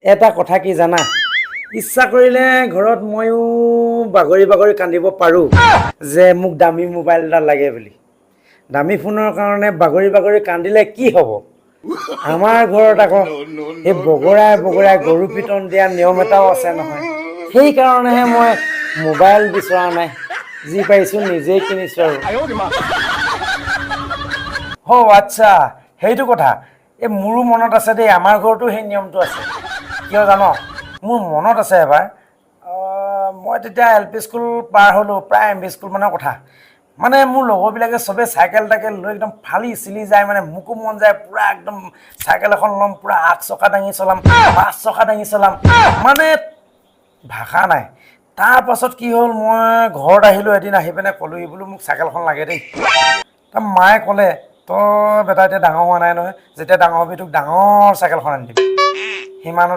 এটা কথা কি জানা, ইচ্ছা কৰিলে ঘৰত ময়ো বাগৰি বাগৰি কান্দিব পাৰোঁ যে মোক দামী মোবাইল এটা লাগে বুলি। দামী ফোনৰ কাৰণে বাগৰি বাগৰি কান্দিলে কি হ'ব? আমাৰ ঘৰত আকৌ এই বগৰাই বগৰাই গৰু পিটন দিয়া নিয়ম এটাও আছে নহয়। সেইকাৰণেহে মই মোবাইল বিচৰা নাই, যি পাৰিছোঁ নিজেই কিনিছোঁ আৰু। আচ্ছা, সেইটো কথা। এই মোৰো মনত আছে দেই, আমাৰ ঘৰতো সেই নিয়মটো আছে। কিয় জান? মোৰ মনত আছে, এবাৰ মই তেতিয়া এল পি স্কুল পাৰ হ'লোঁ, প্ৰায় এম ভি স্কুল মানৰ কথা। মানে মোৰ লগৰবিলাকে চবেই চাইকেল তাইকেল লৈ একদম ফালি চিলি যায়। মানে মোকো মন যায়, পূৰা একদম চাইকেল এখন ল'ম, পূৰা আগ চকা দাঙি চলাম, পাছ চকা দাঙি চলাম, মানে ভাষা নাই। তাৰপাছত কি হ'ল, মই ঘৰত আহিলোঁ এদিন, আহি পিনে ক'লোঁ বোলো, মোক চাইকেলখন লাগে দেই। তাৰ মায়ে ক'লে, তই বেটা এতিয়া ডাঙৰ হোৱা নাই নহয়, যেতিয়া ডাঙৰ হবি তোক ডাঙৰ চাইকেলখন আনি দিম। সিমানত